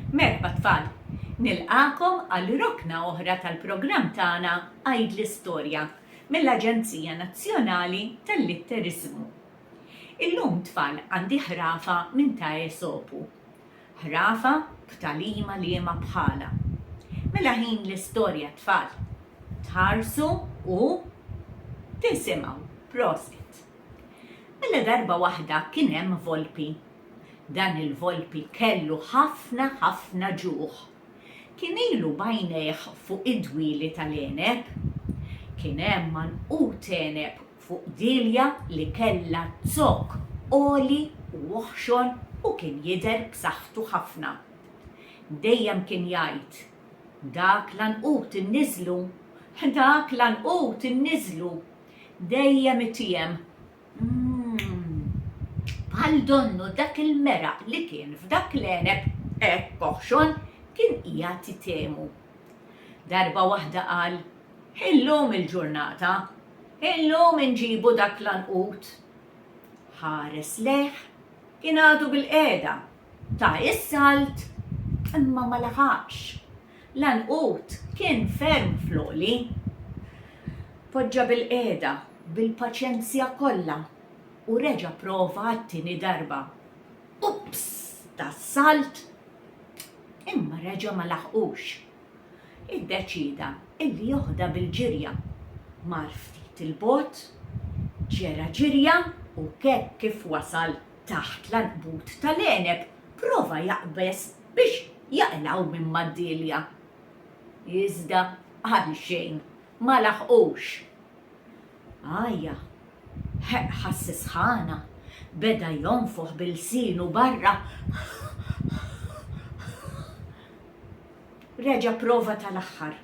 Merħba tfal! Nilqagħkom għal rokna oħra tal-programm tagħna Għidli Storja mill-Aġenzija Nazzjonali tal-Litteriżmu. Illum tfal għandi ħrafa minn ta' Esopu. Ħrafa b'tagħlima liema bħalha. Mela ħin l-istorja tfal. Tħarsu u tisimgħu. Prosit. Mela darba waħda kien hemm volpi. Dan il-volpi kellu ħafna ħafna ġuħ. Kien ilu b'għajnejh fuq id-dwieli tal-għeneb. Kien hemm għanqud għeneb fuq dielja li kellha zokk għoli u oħxon u kien jidher b'saħħtu ħafna. Dejjem kien jgħid, Dak l-għanqud inniżżlu! Dak l-għanqud inniżżlu! Dejjem itiegħem Umm! Bħal donnu dak il-meraq li kien f'dak l-għeneb hekk oħxon kien qiegħed itemu. Darba waħda qal, Illum il-ġurnata! Illum inġibu dak l-għanqud! Ħares lejh, kien għadu bilqiegħda, ta is-salt, imma ma laħaqx. L-għanqud kien ferm fl-għoli. Poġġa bilqiegħda bil-paċenzja kollha u reġa' prova għat-tieni darba. Ups! Ta s-salt! Imma reġa' ma laħqux. Iddeċieda illi joħodha bil-ġirja. Mar ftit 'il bogħod, ġera ġirja u hekk kif wasal taħt l-għanqbut tal-għeneb prova jaqbeż biex jaqilgħu minn mad-dielja. Iżda għalxejn, ma laħqux. Għajja, ħeqq ħass is-sħana, beda jonfoħ bi lsienu barra. Reġa' prova tal-aħħar.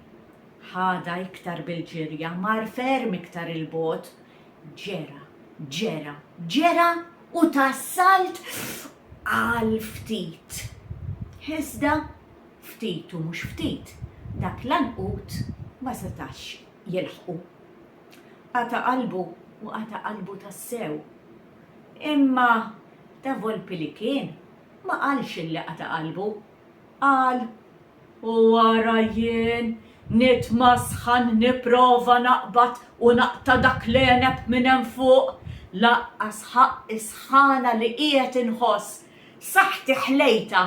Ħadha iktar bil-ġirja, mar ferm iktar 'il bogħod. Ġera, ġera, ġera u ta salt għal ftit. Iżda, ftit u mhux ftit, dak l-għanqud ma setax jilħqu. Qata' qalbu u qata' qalbu tassew. Imma ta' volpi li kien, ma qalx illi qata' qalbu. Qal, U ara jien nitmasħan nipprova naqbad u naqta' dak l-għeneb minn hemm fuq, lanqas ħaqq is-sħana li qiegħed inħoss, saħħti ħlejtha.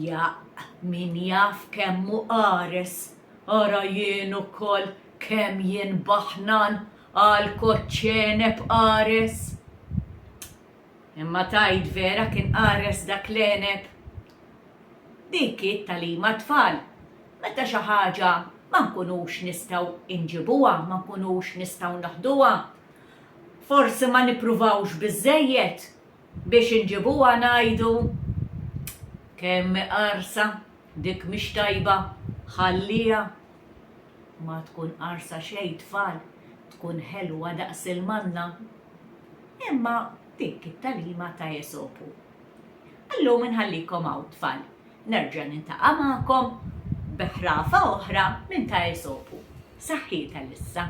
Jaqq min jaf kemm hu qares, ara jien ukoll kemm jien baħnan għal koċċ għeneb qares. Imma tgħid vera kien qares dak l-għeneb? Dik hi t-tagħlima tfal. Meta xi ħaġa ma nkunux nistgħu inġibuha, ma nkunux nistgħu noħduha, forsi ma nippruvawx biżżejjed biex inġibuha ngħidu kemm hi qarsa, dik mhix tajba, ħalliha. Ma tkun qarsa xejn tfal, tkun ħelwa daqs il-manna. Imma dik it-tagħlima ta' Esopu. Illum inħallikom hawn tfal. Nerġa' nintaqa' magħkom bi ħrafa oħra minn ta' Esopu. Saħħiet għalissa.